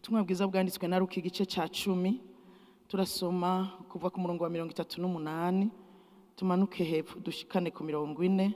Ubutumwa bwiza bwanditswe na Luka igice cya 10, turasoma kuva ku murongo wa 38 tumanuke hepfo dushikane ku 42.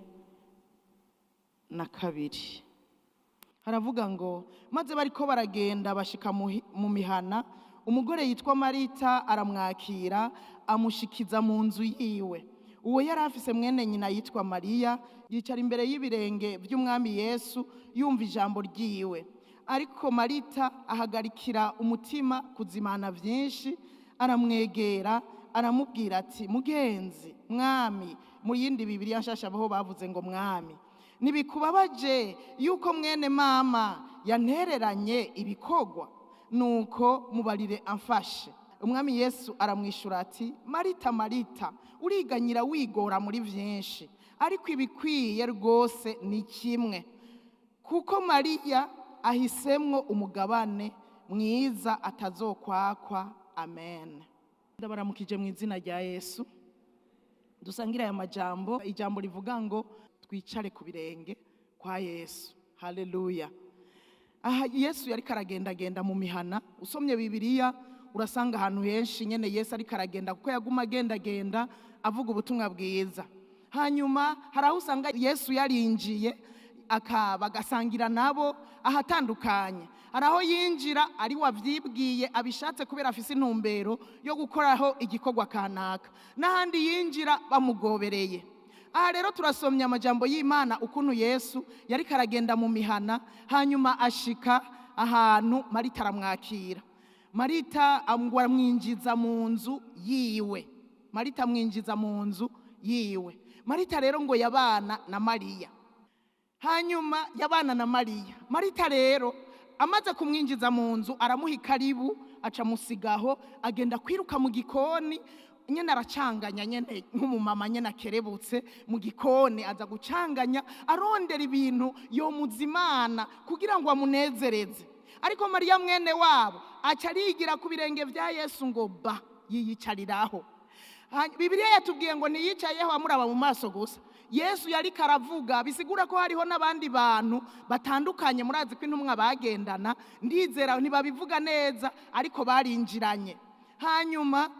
Haravuga ngo maze bariko baragenda bashika mu mihana, umugore yitwa Marita aramwakira amushikiza mu nzu yiwe. Uwo yari afise mwene nyina yitwa Mariya, yicara imbere y'ibirenge by'umwami Yesu yumva ijambo ryiwe. Ariko Marita ahagarikira umutima kuzimana byinshi, aramwegera aramubwira ati mugenzi mwami. Mu yindi Bibiliya nshasha aho bavuze ngo mwami, ntibikubabaje yuko mwene mama yantereranye ibikogwa? Nuko mubarire amfashe. Umwami Yesu aramwishura ati Marita, Marita, uriganyira wigora muri byinshi, ariko ibikwiye rwose ni kimwe, kuko Mariya ahisemwo umugabane mwiza atazokwakwa. Amen. Ndabaramukije mu izina rya Yesu. Dusangira aya majambo, ijambo rivuga ngo twicare ku birenge kwa Yesu. Haleluya. Aha Yesu yari karagendagenda mu mihana. Usomye Bibiliya urasanga ahantu henshi nyene Yesu ari karagenda, kuko yaguma agendagenda avuga ubutumwa bwiza. Hanyuma hari aho usanga Yesu yarinjiye akaba agasangira nabo ahatandukanye. Hari aho yinjira ari wavyibwiye abishatse kubera afise intumbero yo gukoraho igikorwa kanaka, n'ahandi yinjira bamugobereye. Aha rero turasomye amajambo y'Imana ukuntu Yesu yari karagenda mu mihana, hanyuma ashika ahantu Marita aramwakira. Marita amwinjiza mu nzu yiwe. Marita amwinjiza mu nzu yiwe. Marita rero ngo yabana na Mariya. Hanyuma yabana na Mariya. Marita rero amaze kumwinjiza mu nzu aramuha ikaribu, aca musigaho, agenda kwiruka mu gikoni nyene aracanganya nyene nk'umumama nyene akerebutse mu gikoni, aza gucanganya arondera ibintu yomuzimana kugira ngo amunezereze. Ariko Mariya mwene wabo aca arigira ku birenge vya Yesu ngo ba yiyicariraho. Bibiliya yatubwiye ngo ntiyicayeho amuraba mu maso gusa. Yesu yari karavuga, bisigura ko hariho n'abandi bantu batandukanye. Murazi ko intumwa bagendana, ndizera ntibabivuga neza ariko barinjiranye. Hanyuma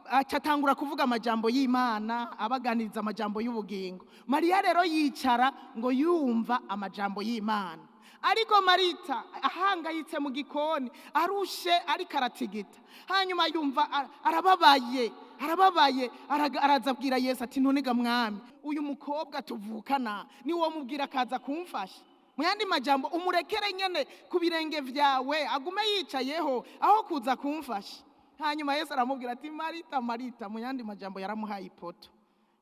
acatangura kuvuga amajambo y'Imana, abaganiriza amajambo y'ubugingo. Mariya rero yicara ngo yumva amajambo y'Imana. Ariko Marita ahangayitse mu gikoni, arushe ariko aratigita. Hanyuma yumva arababaye, arababaye, araza abwira Yesu ati none ga mwami, uyu mukobwa tuvukana ni wo mubwira akaza kumfasha. Mu yandi majambo umurekere nyene ku birenge vyawe agume yicayeho aho kuza kumfasha. Hanyuma Yesu aramubwira ati Marita, Marita. Mu yandi majambo yaramuhaye ipoto,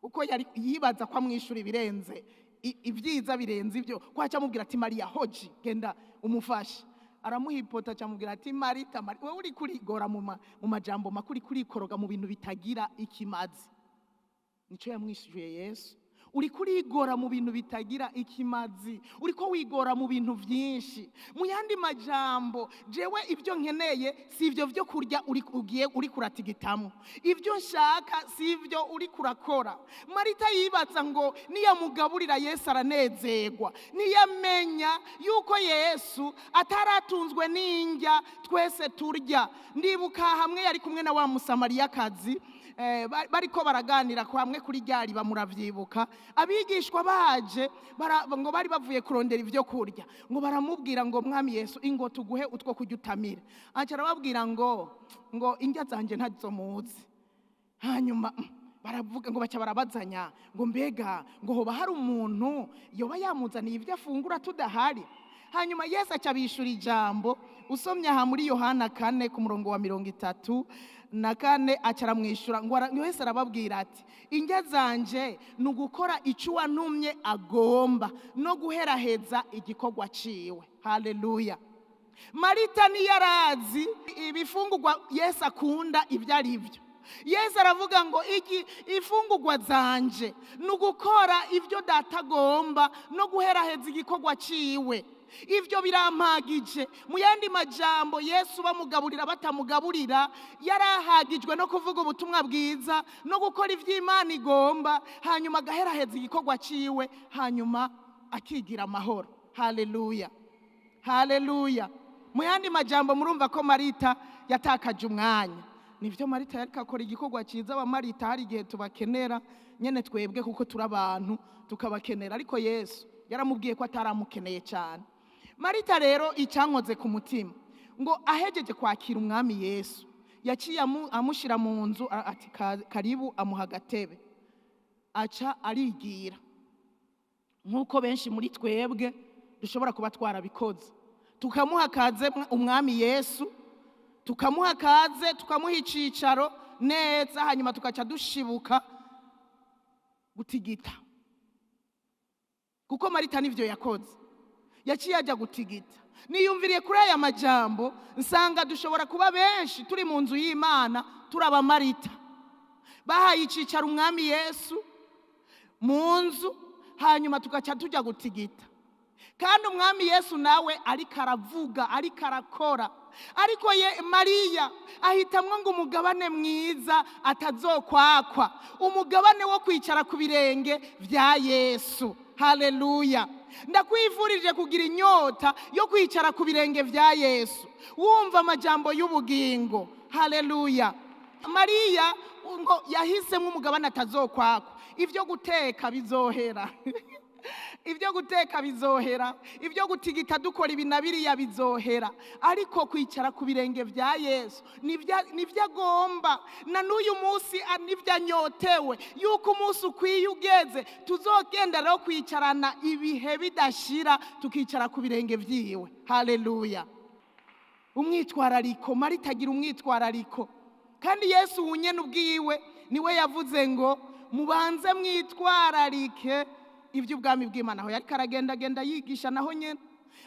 uko yari yibaza ko amwishura ibirenze ibyiza birenze ibyo, ko aca amubwira ati Mariya hoji genda umufashe. Aramuha ipoto aca amubwira ati Marita, Marita, wewe uri kurigora mu majambo makuri kurikoroga mu bintu bitagira ikimazi. Nico yamwishuye Yesu. Uri kurigora mu bintu bitagira ikimazi, uriko wigora mu bintu byinshi. Mu yandi majambo jewe ibyo nkeneye si ibyo byo kurya ugiye uri kuratigitamo, ibyo nshaka si ibyo uri kurakora. Marita yibaza ngo niyamugaburira Yesu aranezerwa, niyamenya yuko Yesu ataratunzwe n'indya twese turya. Ndibuka hamwe yari kumwe na wa Musamariyakazi, bariko baraganira ko hamwe kuri ryari bamuravyibuka. Abigishwa baje ngo bari bavuye kurondera ivyo kurya, ngo baramubwira ngo mwami Yesu ingo tuguhe utwo kurya utamira. Aca arababwira ngo indya zanje ntazo muzi. Hanyuma baravuga ngo baca barabazanya ngo mbega ngo hoba hari umuntu yoba yamuzaniye ivyo afungura tudahari. Hanyuma Yesu aca bishura ijambo. Usomye aha muri Yohana 4 ku murongo wa 34 aca aramwishura ngo Yesu arababwira ati indya zanje ni ugukora ico uwantumye agomba no guheraheza igikorwa ciwe. Haleluya. Marita ntiyarazi ibifungurwa Yesu akunda ibyo ari byo. Yesu aravuga ngo ifungurwa zanje ni ugukora ibyo data agomba no guheraheza igikorwa ciwe. Ivyo birampagije. Mu yandi majambo Yesu bamugaburira batamugaburira, yarahagijwe no kuvuga ubutumwa bwiza no gukora ivy'Imana igomba, hanyuma agaheraheza igikorwa ciwe, hanyuma akigira amahoro. Haleluya, haleluya. Mu yandi majambo, murumva ko Marita yatakaje umwanya. Nivyo, Marita yariko akora igikorwa cyiza. Aba Marita hari igihe tubakenera nyene twebwe, kuko turi abantu, tukabakenera, ariko Yesu yaramubwiye ko ataramukeneye cyane. Marita rero, icyankoze ku mutima, ngo ahejeje kwakira Umwami Yesu, yaciye amushyira mu nzu, ati: "Karibu," amuha agatebe, aca arigira. Nk'uko benshi muri twebwe dushobora kuba twarabikoze, tukamuha kaze Umwami Yesu, tukamuha kaze, tukamuha icicaro neza, hanyuma tugaca dushibuka gutigita. Kuko Marita nivyo yakoze, yaciye ajya gutigita. Niyumviriye kuri aya majambo, nsanga dushobora kuba benshi turi mu nzu y'Imana turi abamarita bahaye icicaro Umwami Yesu mu nzu, hanyuma tugaca tujya gutigita, kandi Umwami Yesu nawe ariko aravuga, ariko arakora. Ariko ye Mariya ahitamwo ngo umugabane mwiza atazokwakwa, umugabane wo kwicara ku birenge bya Yesu. Haleluya! Ndakwifurije kugira inyota yo kwicara ku birenge bya Yesu, wumva amajambo y'ubugingo. Haleluya! Mariya ngo yahisemo umugabane atazokwakwa. Ibyo guteka bizohera, ibyo guteka bizohera, ibyo gutigita dukora ibi na biriya bizohera, ariko kwicara ku birenge bya Yesu nibyo agomba na n'uyu munsi, nibyo anyotewe, yuko umunsi ukwiye ugeze tuzogenda rero kwicarana ibihe bidashira, tukicara ku birenge byiwe. Haleluya! Umwitwarariko, Marita agira umwitwarariko. Kandi Yesu wunyene ubwiwe niwe yavuze ngo mubanze mwitwararike iby'ubwami bw'Imana. Aho yariko aragendagenda yigisha, naho nyene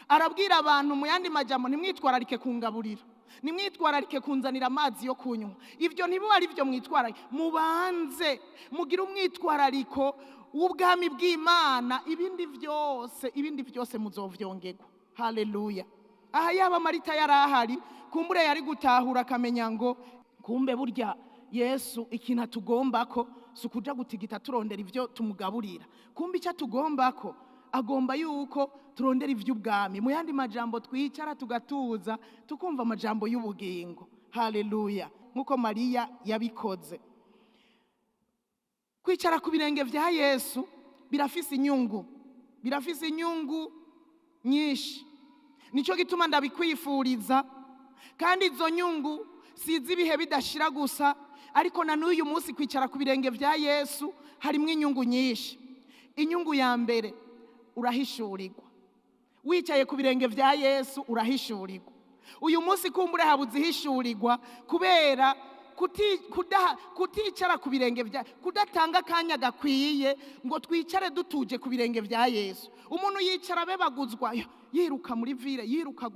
arabwira abantu, mu yandi majambo: ntimwitwararike kungaburira, nimwitwararike kunzanira amazi yo kunywa, ibyo ntibiba ari byo mwitwararike. Mubanze mugire umwitwarariko w'ubwami bw'Imana, ibindi byose muzovyongerwa. Haleluya! Aha yaba Marita yari ahari, kumbure yari gutahura, akamenya ngo kumbe burya Yesu ikintu atugomba ko si ukuja gutigita turondera ibyo tumugaburira. Kumbe icyo atugomba ko, agomba yuko turondera iby'ubwami. Mu yandi majambo, twicara tugatuza, tukumva amajambo y'ubugingo. Haleluya! Nk'uko Mariya yabikoze. Kwicara ku birenge bya Yesu birafise inyungu, birafise inyungu nyinshi. Nicyo gituma ndabikwifuriza. Kandi izo nyungu si iz'ibihe bidashira gusa, ariko na n'uyu munsi kwicara ku birenge bya Yesu harimo inyungu nyinshi. Inyungu ya mbere, urahishurirwa. Wicaye ku birenge bya Yesu urahishurirwa. Uyu munsi kumbure habuze ihishurirwa kubera kuticara ku birenge bya, kudatanga akanya gakwiye ngo twicare dutuje ku birenge bya Yesu. Umuntu yicara abebaguzwa, yiruka muri ville, yiruka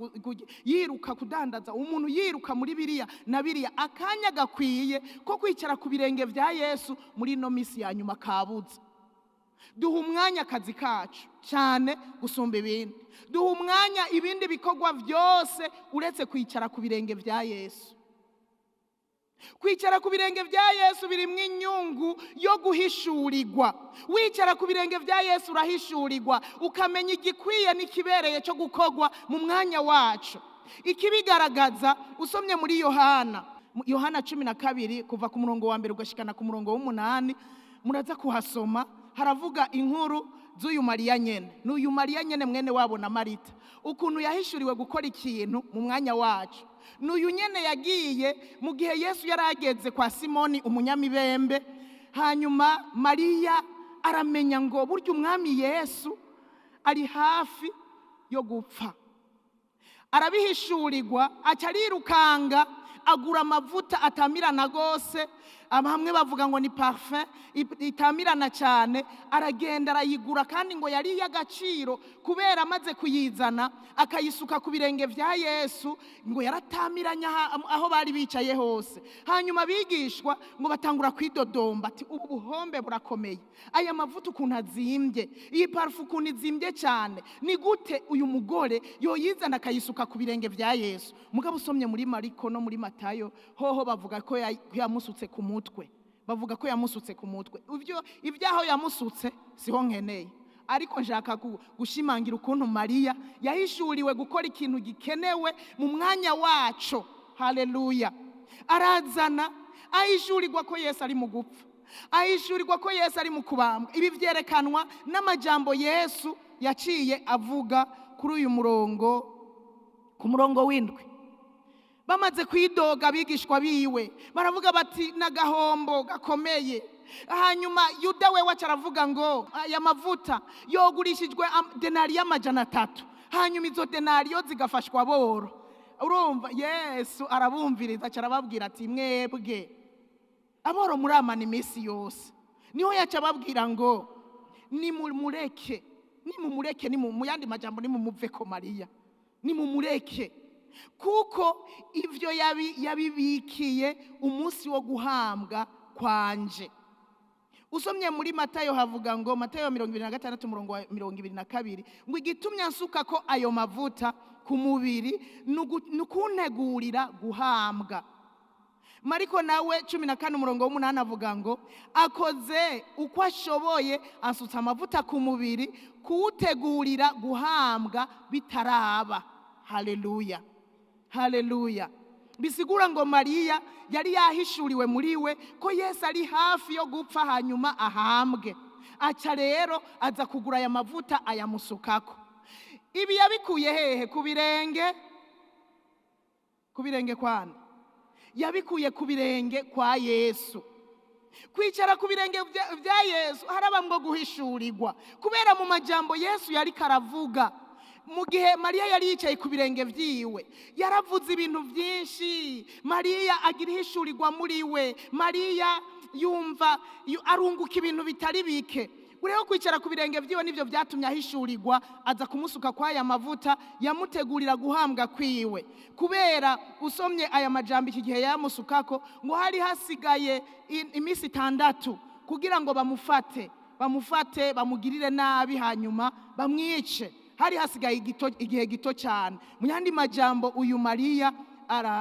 yiruka kudandaza, umuntu yiruka muri biriya na biriya. Akanya gakwiye ko kwicara ku birenge bya Yesu muri ino minsi ya nyuma kabuze. Duha umwanya akazi kacu cyane gusumba ibindi, duha umwanya ibindi bikorwa byose uretse kwicara ku birenge bya Yesu. Kwicara ku birenge bya Yesu birimo inyungu yo guhishurirwa. Wicara ku birenge bya Yesu urahishurirwa, ukamenya igikwiye n'ikibereye cyo gukorwa mu mwanya wacu. Ikibigaragaza, usomye muri Yohana 12, kuva ku murongo wa 1 ugashikana ku murongo w'8, muraza kuhasoma. Haravuga inkuru z'uyu Mariya nyene, n'uyu Mariya nyene mwene wabo na Marita, ukuntu yahishuriwe gukora ikintu mu mwanya wacu. N'uyu nyene yagiye mu gihe Yesu yari ageze kwa Simoni umunyamibembe, hanyuma Mariya aramenya ngo burya Umwami Yesu ari hafi yo gupfa. Arabihishurirwa, aca arirukanga, agura amavuta atamirana rwose. Bamwe bavuga ngo ni parfum itamirana cyane. Aragenda arayigura, kandi ngo yari iy'agaciro, kubera amaze kuyizana akayisuka ku birenge bya Yesu, ngo yaratamiranye aho bari bicaye hose. Hanyuma abigishwa ngo batangura kwidodomba ati: "Ubu buhombe burakomeye, aya mavuta ukuntu azimbye, iyi parfum ukuntu izimbye cyane, ni gute uyu mugore yoyizana akayisuka ku birenge bya Yesu?" Mugabo usomye muri Mariko no muri Matayo hoho, bavuga ko yamusutse ku mutwe, bavuga ko yamusutse ku mutwe. Ibyo ibyaho yamusutse siho nkeneye. Ariko nshaka gushimangira ukuntu Mariya yahishuriwe gukora ikintu gikenewe mu mwanya waco. Haleluya. Arazana, ahishurirwa ko Yesu ari mu gupfa, ahishurirwa ko Yesu ari mu kubambwa. Ibi vyerekanwa n'amajambo Yesu yaciye avuga kuri uyu murongo, ku murongo w'indwi. Bamaze kwidoga abigishwa biwe, baravuga bati n'agahombo gakomeye. Hanyuma Yuda we wacu aravuga ngo aya mavuta yogurishijwe denariyo 300, hanyuma izo denariyo zigafashwa boro. Urumva Yesu arabumviriza, aca arababwira ati mwebwe aboro muramana iminsi yose. Niho yaca ababwira ngo nimumureke, nimumureke, mu yandi majambo nimumuve ko Mariya, nimumureke, kuko ivyo yabibikiye umunsi wo guhambwa kwanje. Usomye muri Matayo havuga ngo, Matayo 26 umurongo wa 22, ngo igitumye nsuka ko ayo mavuta ku mubiri nukuntegurira guhambwa. Mariko nawe 14 umurongo w'umunani avuga ngo akoze uko ashoboye ansutsa amavuta ku mubiri kuwutegurira guhambwa bitaraba. Haleluya, haleluya. Bisigura ngo Mariya yari yahishuriwe muri we ko Yesu ari hafi yo gupfa hanyuma ahambwe. Aca rero aza kugura aya mavuta ayamusukako. Ibi yabikuye hehe? Ku birenge, ku birenge kwana. Yabikuye ku birenge kwa Yesu. Kwicara ku birenge vya Yesu haraba ngo guhishurirwa, kubera mu majambo Yesu yari karavuga. Mu gihe Mariya yari yicaye ku birenge vyiwe, yaravuze ibintu vyinshi. Mariya agira ihishurirwa muri we. Mariya yumva arunguka ibintu bitari bike. Ureo kwicara ku birenge vyiwe nivyo vyatumye ahishurirwa, aza kumusuka kwa aya mavuta yamutegurira guhambwa kwiwe. Kubera usomye aya majambo iki gihe yamusukako, ngo hari hasigaye iminsi 6 kugira ngo bamufate bamugirire nabi hanyuma bamwice. Hari hasigaye igihe gito cyane. Mu yandi majambo uyu Mariya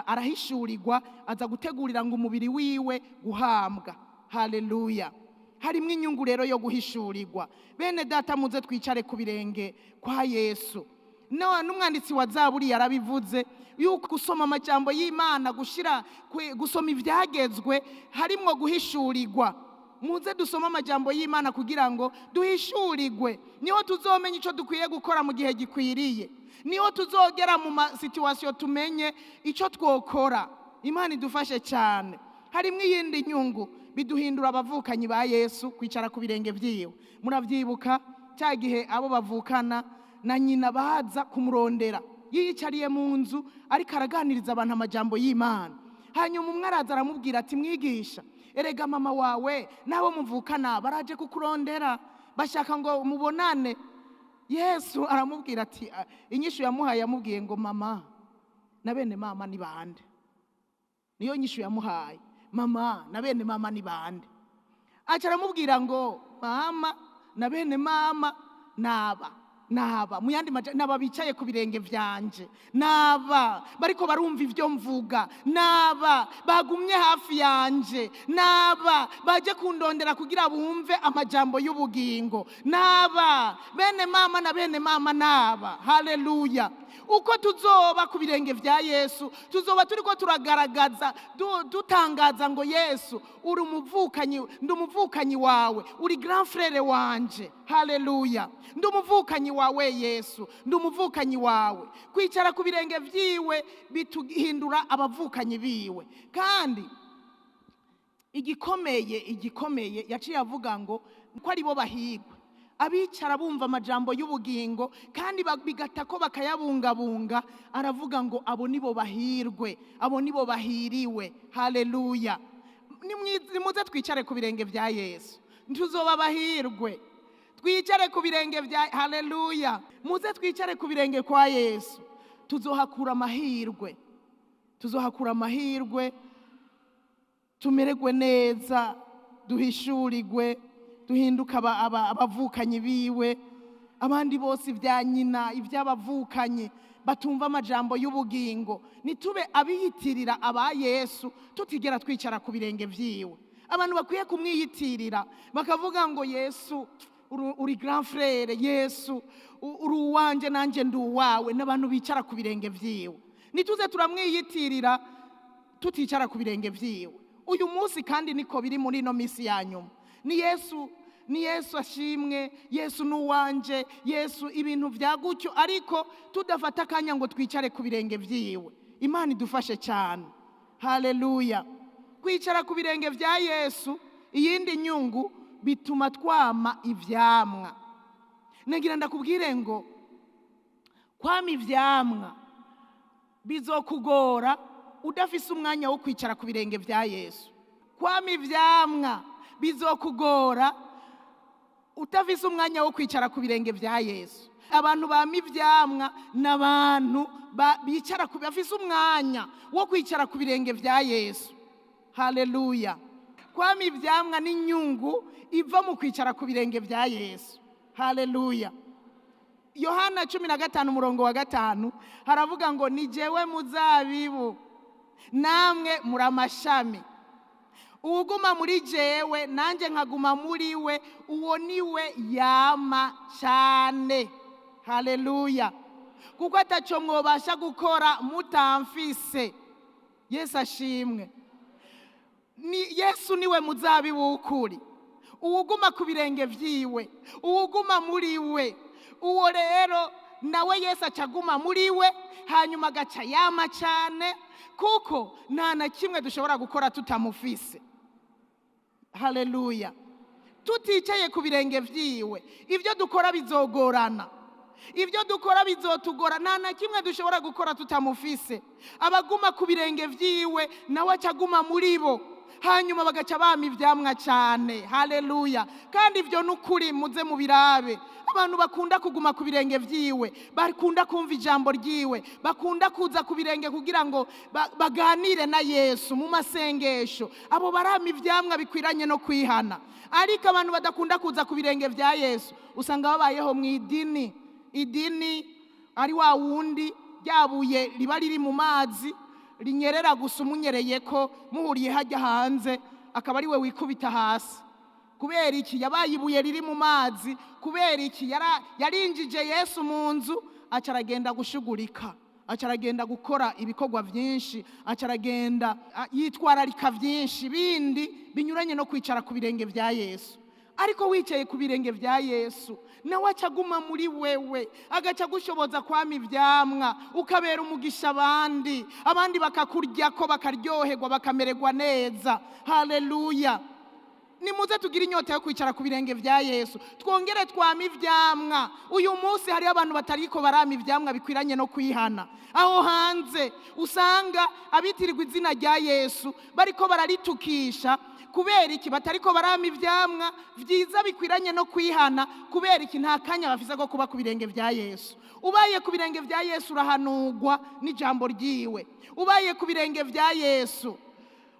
arahishurirwa, aza gutegurira ngo umubiri wiwe guhambwa. Haleluya. Harimwo inyungu rero yo guhishurirwa. Bene data, muze twicare ku birenge kwa Yesu. N'umwanditsi wa Zaburi yarabivuze yuko gusoma amajambo y'Imana, gusoma ivyagezwe harimwo guhishurirwa. Muze dusome amajambo y'Imana kugira ngo duhishurirwe. Niho tuzomenya ico dukwiye gukora mu gihe gikwiriye. Niho tuzogera mu ma situation tumenye ico twokora. Imana idufashe cyane. Harimwo iyindi nyungu, biduhindura abavukanyi ba Yesu kwicara ku birenge vyiwe. Muravyibuka cya gihe abo bavukana na nyina baza kumurondera, yiyicariye mu nzu ariko araganiriza abantu amajambo y'Imana. Hanyuma umwe araza aramubwira ati mwigisha, erega mama wawe nabo muvukana baraje kukurondera, bashaka ngo mubonane. Yesu aramubwira ati, inyishu yamuhaye yamubwiye ngo mama na bene mama ni bande? Niyo nyishu yamuhaye, mama na bene mama ni bande? Aca aramubwira ngo mama na bene mama naba, naba mu yandi naba bicaye ku birenge vyanje, naba bariko barumva ivyo mvuga, naba bagumye hafi yanje, naba baje kundondera kugira bumve amajambo y'ubugingo, naba bene mama na bene mama naba. Haleluya. Uko tuzoba ku birenge vya Yesu, tuzoba turiko turagaragaza, dutangaza ngo Yesu uri umuvukanyi, ndi umuvukanyi wawe, uri grand frère wanje. Haleluya. Ndi umuvukanyi wawe Yesu, ndi umuvukanyi wawe. Kwicara ku birenge vyiwe bituhindura abavukanyi biwe. Kandi igikomeye yaciye avuga ngo ko ari bo bahigwe abicara bumva amajambo y'ubugingo kandi bigata ko bakayabungabunga. Aravuga ngo abo nibo bahirwe, abo nibo bahiriwe. Haleluya. Nimuze twicare ku birenge vya Yesu, ntuzoba bahirwe. Twicare ku birenge vya, haleluya. Muze twicare ku birenge kwa Yesu, tuzohakura amahirwe, tuzohakura amahirwe, tumererwe neza, duhishurirwe, duhinduka abavukanyi biwe. Abandi bose ibya nyina, iby'abavukanyi batumva amajambo y'ubugingo, nitube abiyitirira aba Yesu tutigera twicara ku birenge vyiwe. Abantu bakwiye kumwiyitirira bakavuga ngo Yesu uri grand frère, Yesu uri uwanje nanjye ndi uwawe. N'abantu bicara ku birenge vyiwe. Nituze turamwiyitirira tuticara ku birenge vyiwe. Uyu munsi kandi niko biri muri ino minsi ya nyuma. Ni Yesu, ni Yesu ashimwe, Yesu n'uwanje, Yesu ibintu vya gutyo, ariko tudafata akanya ngo twicare ku birenge vyiwe. Imana idufashe cyane. Haleluya. Kwicara ku birenge vya Yesu, iyindi nyungu, bituma twama ivyamwa. Nagira ndakubwire ngo kwama ivyamwa bizokugora udafise umwanya wo kwicara ku birenge vya Yesu. Kwama ivyamwa bizokugora utafise umwanya wo kwicara ku birenge vya Yesu. Abantu bama ivyamwa n'abantu bicara ku, bafise umwanya wo kwicara ku birenge vya Yesu. Haleluya. Kwama ivyamwa n'inyungu iva mu kwicara ku birenge vya Yesu. Haleluya. Yohana 15 umurongo wa 5 haravuga ngo ni jewe muzabibu namwe muri amashami, uwuguma muri jewe nanjye nkaguma muri we, uwo niwe yama cyane. Haleluya. Kuko ataco mwobasha gukora mutamfise. Yesu ashimwe. Ni Yesu niwe muzabibu w'ukuri. Uwuguma ku birenge vyiwe, uwuguma muri we, uwo rero nawe Yesu acaguma muri we, hanyuma agaca yama cyane, kuko nta na kimwe dushobora gukora tutamufise. Haleluya. Tuticaye ku birenge vyiwe, ivyo dukora bizogorana, ivyo dukora bizotugora. Nta na kimwe dushobora gukora tutamufise. Abaguma ku birenge vyiwe nawe acaguma muri bo, hanyuma bagaca bama ivyamwa cyane. Haleluya. Kandi ivyo nukuri, muze mubirabe. Abantu bakunda kuguma ku birenge vyiwe, bakunda kumva ijambo ryiwe, bakunda kuza ku birenge kugira ngo baganire na Yesu mu masengesho, abo barama ivyamwa bikwiranye no kwihana. Ariko abantu badakunda kuza ku birenge vya Yesu usanga babayeho mu idini. Idini ari wa wundi ryabuye riba riri mu mazi rinyerera gusa, umunyereye ko muhuriye hajya hanze akaba ari we wikubita hasi. Kubera iki? Yabaye ibuye riri mu mazi. Kubera iki? Yarinjije Yesu mu nzu, aca aragenda gushugurika, aca aragenda gukora ibikorwa byinshi, aca aragenda yitwararika byinshi bindi binyuranye no kwicara ku birenge vya Yesu. Ariko wicaye ku birenge vya Yesu, nawe aca aguma muri wewe, agaca agushoboza kwama ivyamwa, ukabera umugisha abandi, abandi bakakuryako bakaryoherwa bakamererwa neza. Haleluya. Nimuze tugire inyota yo kwicara ku birenge vya Yesu, twongere twame ivyamwa. Uyu munsi hariho abantu batariko barama ivyamwa bikwiranye no kwihana. Aho hanze usanga abitirirwa izina rya Yesu bariko bararitukisha. Kubera iki? Batariko barama ivyamwa vyiza bikwiranye no kwihana. Kubera iki? Nta kanya bafise ko kuba ku birenge vya Yesu. Ubaye ku birenge vya Yesu urahanurwa n'ijambo ryiwe. Ubaye ku birenge vya Yesu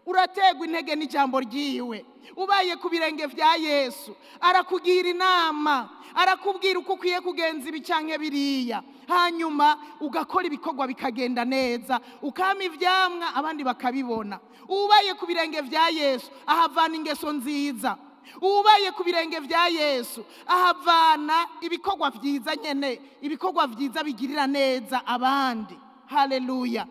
urategwa intege n'ijambo ryiwe. Ubaye ku birenge vya Yesu arakugira inama, arakubwira uko ukwiye kugenza ibi canke biriya, hanyuma ugakora ibikorwa bikagenda neza, ukama ivyamwa abandi bakabibona. Ubaye ku birenge vya Yesu ahavana ingeso nziza. Ubaye ku birenge vya Yesu ahavana ibikorwa vyiza nyene, ibikorwa vyiza bigirira neza abandi. Haleluya.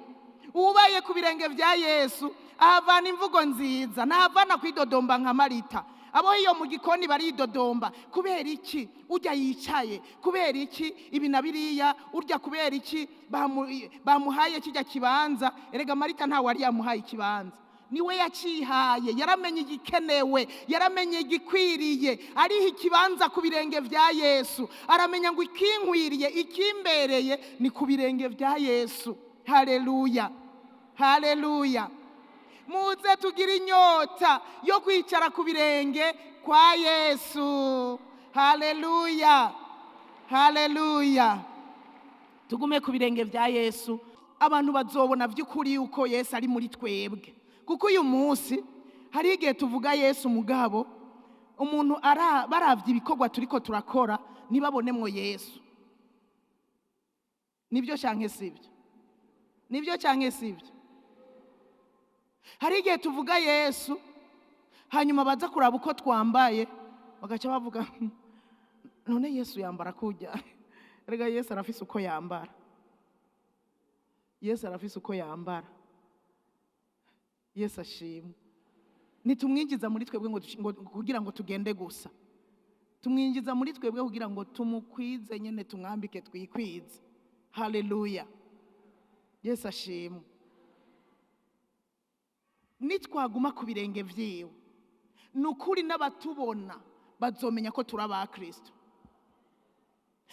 Ubaye ku birenge vya Yesu ahavana imvugo nziza, ntahavana kwidodomba nka Marita. Abo iyo mu gikoni baridodomba. Kubera iki urya yicaye? Kubera iki ibi na biriya urya? Kubera iki bamuhaye kijya kibanza? Erega Marita ntawe wari yamuhaye ikibanza, niwe yacihaye. Yaramenye igikenewe, yaramenye igikwiriye, ariha ikibanza ku birenge vya Yesu. Aramenya ngo ikinkwiriye, ikimbereye ni ku birenge vya Yesu. Haleluya. Haleluya. Muze tugire inyota yo kwicara ku birenge kwa Yesu. Haleluya. Haleluya. Tugume ku birenge vya Yesu. Abantu bazobona vy'ukuri yuko Yesu ari muri twebwe. Kuko uyu munsi hari igihe tuvuga Yesu mugabo umuntu baravye ibikorwa turiko turakora ntibabonemwo Yesu. Nibyo canke sibyo? Nibyo canke sibyo? Hari igihe tuvuga Yesu, hanyuma baza kuraba uko twambaye bagaca bavuga None Yesu yambara kujya? Erega Yesu arafise uko yambara. Yesu arafise uko yambara. Yesu ashimwe. Nitumwinjiza muri twebwe ngo kugira ngo tugende gusa, tumwinjiza muri twebwe kugira ngo tumukwize nyene, tumwambike twikwize. Haleluya, Yesu ashimwe. Nitwaguma ku birenge vyiwe, ni ukuri n'abatubona bazomenya ko turi aba Kristo.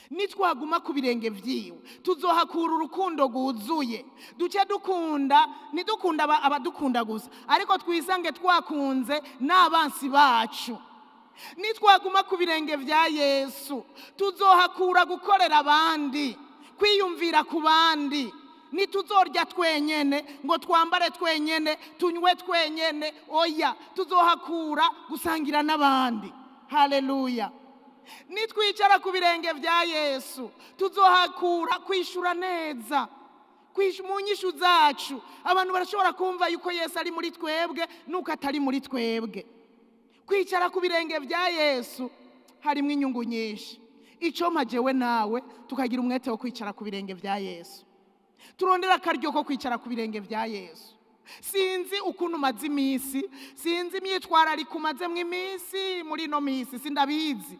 Nitwaguma ku birenge vyiwe, tuzohakura urukundo rwuzuye, duce dukunda, ntidukunda abadukunda gusa, ariko twisange twakunze n'abansi bacu. Nitwaguma ku birenge vya Yesu, tuzohakura gukorera abandi, kwiyumvira ku bandi. Ntituzorya twenyene, ngo twambare twenyene, tunywe twenyene, oya, tuzohakura gusangira n'abandi. Haleluya. Nitwicara ku birenge vya Yesu, tuzohakura kwishura neza mu nyishu zacu. Abantu barashobora kumva yuko Yesu ari muri twebwe nuko atari muri twebwe. Kwicara ku birenge vya Yesu harimo inyungu nyinshi. Icyo mpajewe nawe tukagira umwete wo kwicara ku birenge vya Yesu, turondera akaryo ko kwicara ku birenge vya Yesu. Sinzi ukuntu umaze iminsi, sinzi imyitwarariko umazemwo iminsi muri ino minsi, sindabizi.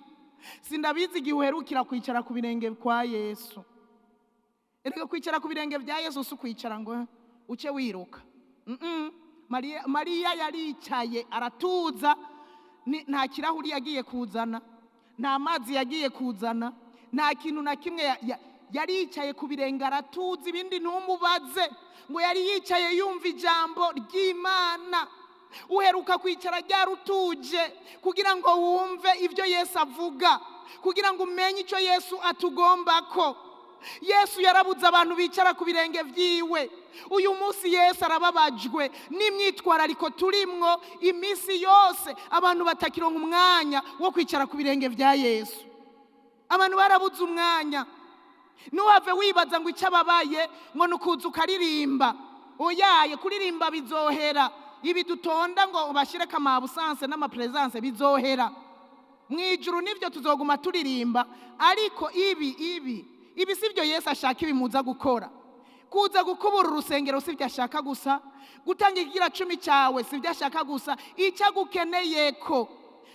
Sindabizi igihe uherukira kwicara ku birenge kwa Yesu. Erega kwicara ku birenge vya Yesu si ukwicara ngo uce wiruka. Mariya yaricaye aratuza, nta kirahuri yagiye kuzana, nta mazi yagiye kuzana, nta kintu na kimwe yaricaye ku birenge aratuza, ibindi ntumubaze. Ngo yari yicaye yumva ijambo ry'Imana. Uheruka kwicara ryarutuje kugira ngo wumve ibyo Yesu avuga, kugira ngo umenye icyo Yesu atugombako. Yesu yarabuze abantu bicara ku birenge vyiwe. Uyu munsi Yesu arababajwe n'imyitwarariko turimwo iminsi yose, abantu batakironka umwanya wo kwicara ku birenge vya Yesu. Abantu barabuze umwanya. Ntuhave wibaza ngo icyo ababaye ngo nukuza ukaririmba. Oyaye, kuririmba bizohera. Ibi dutonda ngo ubashireko amabusanse n'amapresence bizohera. Mu ijuru nivyo tuzoguma turirimba, ariko ibi sivyo Yesu ashaka ibimuza gukora. Kuza gukubura urusengero sivyo ashaka gusa, gutanga ikigira 10 cyawe sivyo ashaka gusa. Icyo agukeneyeko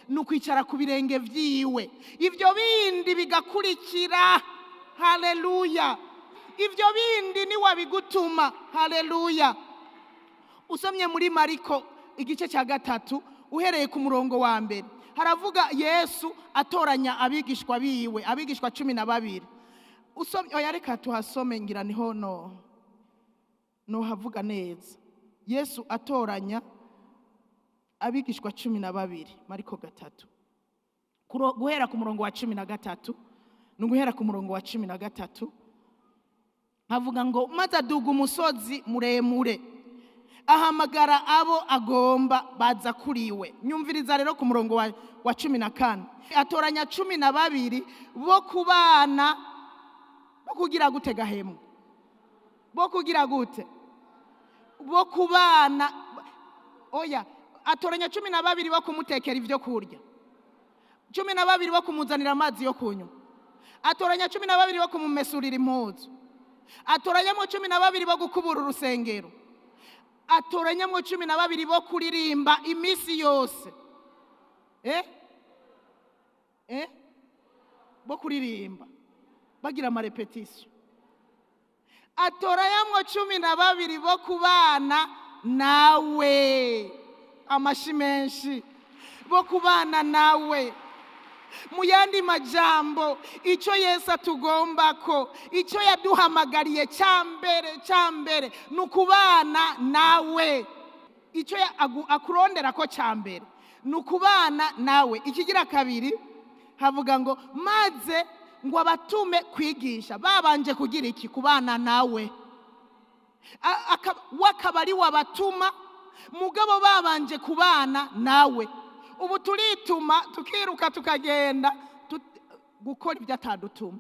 ni ukwicara ku birenge vyiwe, ivyo bindi bigakurikira. Haleluya. Ivyo bindi ni wabigutuma. Haleluya. Usomye muri Mariko igice cya 3 uhereye ku murongo wa 1, haravuga Yesu atoranya abigishwa biwe, abigishwa 12. Usomye, oya reka tuhasome ngira niho no havuga neza. Yesu atoranya abigishwa 12, Mariko 3. Guhera ku murongo wa 13, nuguhera ku murongo wa 13, havuga ngo maze aduga umusozi muremure, ahamagara abo agomba baza kuriwe. Nyumviriza rero ku murongo wa 14, atoranya 12 bo kubana, bo kugira gute gahemu, bo kugira gute, bo kubana. Oya, atoranya 12 bo kumutekera ivyo kurya, 12 bo kumuzanira amazi yo kunywa, atoranya 12 bo kumumesurira impuzu, atoranyamo 12 bo gukubura urusengero, atoranyamo 12 bo kuririmba iminsi yose. Bo kuririmba bagira amarepetition. Atoranyamo 12 bo kubana nawe, amashi menshi, bo kubana nawe. Mu yandi majambo, icyo Yesu atugombako, icyo yaduhamagariye cyambere ni ukubana nawe. Icyo akurondera ko cyambere ni ukubana nawe. Ikigira kabiri havuga ngo maze ngo abatume kwigisha, babanje kugira iki? Kubana nawe. Wakabari wabatuma, mugabo babanje kubana nawe. Ubu turituma tukiruka tukagenda gukora ibyo atadutuma.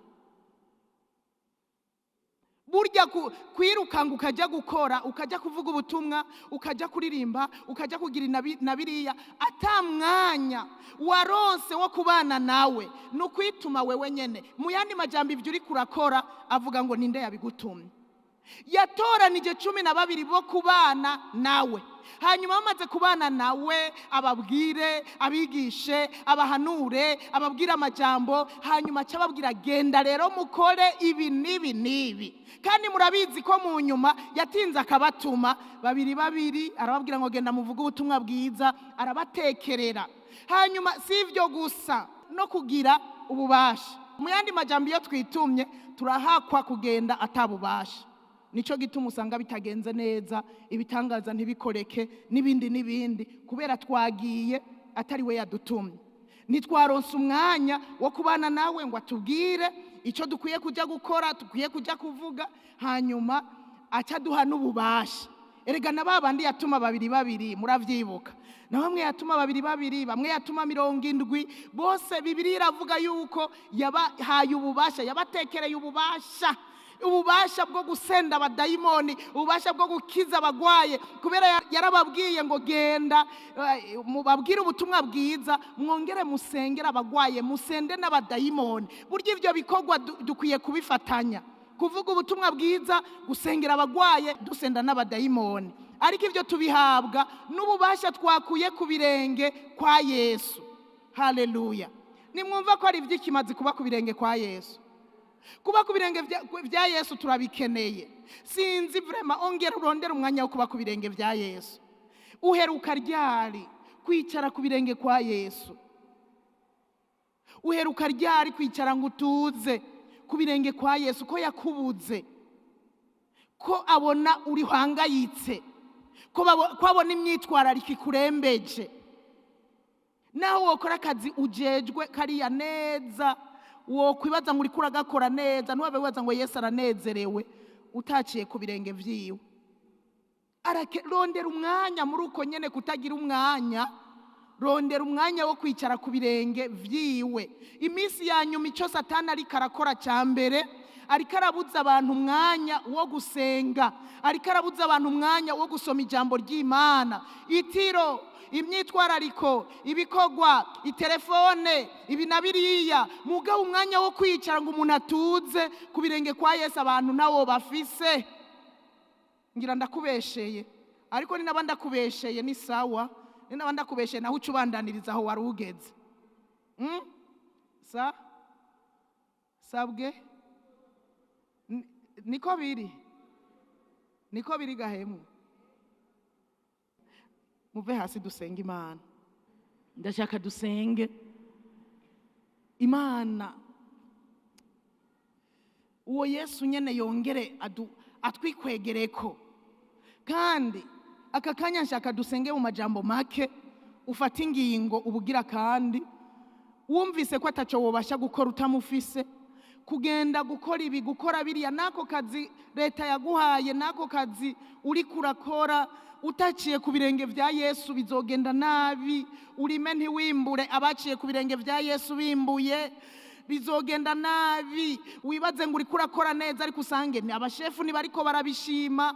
Burya kwirukanga ukajya gukora, ukajya kuvuga ubutumwa, ukajya kuririmba, ukajya kugira na biriya, ata mwanya waronse wo kubana nawe, ni ukwituma wewe nyene. Mu yandi majambo, ibyo uri kurakora avuga ngo ninde yabigutumye? Yatoranije 12 bo kubana nawe, hanyuma bamaze kubana nawe ababwire, abigishe, abahanure, ababwire amajambo, hanyuma aca ababwira genda rero mukore ibi n'ibi n'ibi. Kandi murabizi ko mu nyuma yatinze akabatuma babiri babiri, arababwira ngo genda muvuge ubutumwa bwiza, arabatekerera. Hanyuma si ibyo gusa, no kugira ububasha. Mu yandi majambo, iyo twitumye turahakwa kugenda atabubasha. Nico gituma usanga bitagenze neza, ibitangaza ntibikoreke n'ibindi n'ibindi, kubera twagiye atari we yadutumye. Ntitwaronse umwanya wo kubana nawe ngo atubwire icyo dukwiye kujya gukora, dukwiye kujya kuvuga, hanyuma aca aduha n'ububasha. Erega na ba bandi yatuma babiri babiri, muravyibuka, na bamwe yatuma babiri babiri, bamwe yatuma 70, bose Bibiliya iravuga yuko yabahaye ububasha, yabatekereye ububasha, ububasha bwo gusenda abadayimoni, ububasha bwo gukiza abagwaye, kubera yarababwiye ngo genda mubabwire ubutumwa bwiza, mwongere musengere abagwaye, musende n'abadayimoni. Burya ibyo bikorwa dukwiye kubifatanya, kuvuga ubutumwa bwiza, gusengera abagwaye, dusenda n'abadayimoni. Ariko ibyo tubihabwa n'ububasha twakuye ku birenge kwa Yesu. Haleluya! Nimwumva ko ari iby'ikimazi kuba ku birenge kwa Yesu. Kuba ku birenge vya Yesu turabikeneye. Sinzi vraiment, ongera urondera umwanya wo kuba ku birenge vya Yesu. Uheruka ryari kwicara ku birenge kwa Yesu? Uheruka ryari kwicara ngo utuze ku birenge kwa Yesu? Ko yakubuze, ko abona uri hangayitse, ko abona imyitwarariko ikurembeje, naho wokora akazi ujejwe kariya neza, wokwibaza ngo uriko uragakora neza, ntiwabe wibaza ngo Yesu aranezerewe utaciye ku birenge vyiwe. Rondera umwanya muri uko nyene kutagira umwanya, rondera umwanya wo kwicara ku birenge vyiwe. Iminsi ya nyuma icyo Satani ariko arakora cya mbere, ariko arabuza abantu umwanya wo gusenga, ariko arabuza abantu umwanya wo gusoma ijambo ry'Imana. Itiro, imyitwarariko, ibikorwa, itelefone, ibi na biriya, mugabo umwanya wo kwicara ngo umuntu atuze ku birenge kwa Yesu abantu nawo bafise. Ngira ndakubesheye, ariko ni naba ndakubesheye ni sawa, ni naba ndakubesheye naho uca ubandaniriza aho wari ugeze. Sa sabwe niko biri, niko biri gahemu. Muve hasi dusenge Imana. Ndashaka dusenge Imana, uwo Yesu nyene yongere atwikwegereko. Kandi aka kanya nshaka dusenge mu majambo make, ufate ingingo ubugira kandi wumvise ko ataco wobasha gukora utamufise, kugenda gukora ibi, gukora biriya, nako kazi leta yaguhaye, nako kazi uri kurakora, utaciye ku birenge vya Yesu bizogenda nabi. Urime ntiwimbure, abaciye ku birenge vya Yesu bimbuye. Bizogenda nabi. Wibaze ngo uriko urakora neza, ariko usange ni abashefu ntibariko barabishima,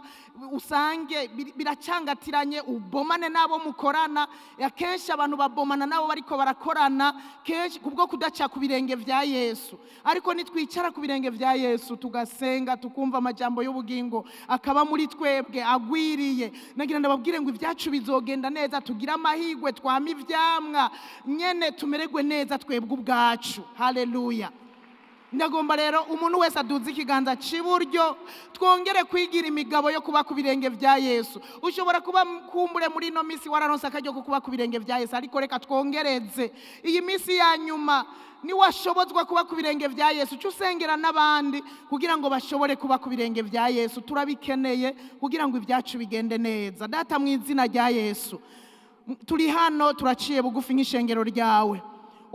usange biracangatiranye, ubomane n'abo mukorana. Akenshi abantu babomana n'abo bariko barakorana kenshi kubwo kudaca ku birenge vya Yesu. Ariko nitwicara ku birenge vya Yesu tugasenga, tukumva amajambo y'ubugingo akaba muri twebwe agwiriye, nagira ndababwire ngo ibyacu bizogenda neza, tugire amahirwe, twame ivyamwa nyene, tumererwe neza twebwe ubwacu. Haleluya! Ndagomba rero umuntu wese aduze ikiganza cy'iburyo, twongere kwigira imigabo yo kuba ku birenge vya Yesu. Ushobora kuba kumbure muri ino minsi wararonse akaryo ko kuba ku birenge vya Yesu, ariko reka twongereze iyi minsi ya nyuma. Niwashobozwa kuba ku birenge vya Yesu, uce usengera n'abandi kugira ngo bashobore kuba ku birenge vya Yesu. Turabikeneye kugira ngo ibyacu bigende neza. Data, mu izina rya Yesu, turi hano turaciye bugufi nk'ishengero ryawe.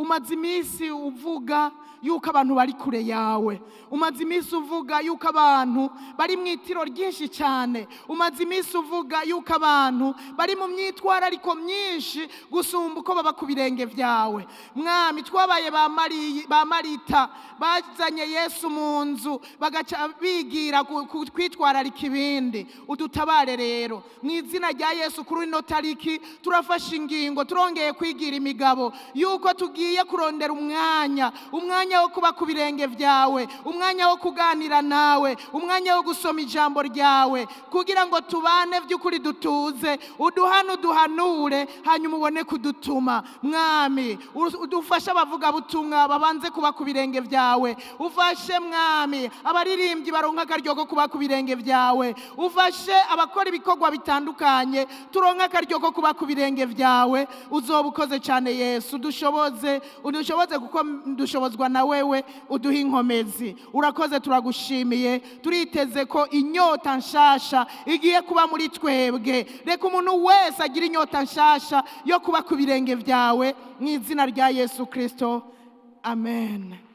Umaze iminsi uvuga yuko abantu bari kure yawe, umaze iminsi uvuga yuko abantu bari mu itiro ryinshi cyane, umaze iminsi uvuga yuko abantu bari mu myitwarariko myinshi gusumba uko baba ku birenge byawe. Mwami, twabaye ba Marita bazanye Yesu mu nzu bagaca bigira kwitwararika ibindi. Udutabare rero mu izina rya Yesu. Kuri ino tariki turafashe ingingo, turongeye kwigira imigabo yuko tugiye kurondera umwanya, umwanya wo kuba ku birenge byawe, umwanya wo kuganira nawe, umwanya wo gusoma ijambo ryawe, kugira ngo tubane by'ukuri, dutuze, uduhane, uduhanure, hanyuma ubone kudutuma. Mwami, udufashe abavugabutumwa babanze kuba ku birenge byawe, ufashe Mwami abaririmbyi baronka akaryo ko kuba ku birenge byawe, ufashe abakora ibikorwa bitandukanye turonka akaryo ko kuba ku birenge byawe. Uzoba ukoze cyane Yesu. Udushoboze, udushoboze, kuko dushobozwa na wewe, uduhe inkomezi. Urakoze, turagushimiye. Turiteze ko inyota nshasha igiye kuba muri twebwe. Reka umuntu wese agira inyota nshasha yo kuba ku birenge byawe, mu izina rya Yesu Kirisito, amen.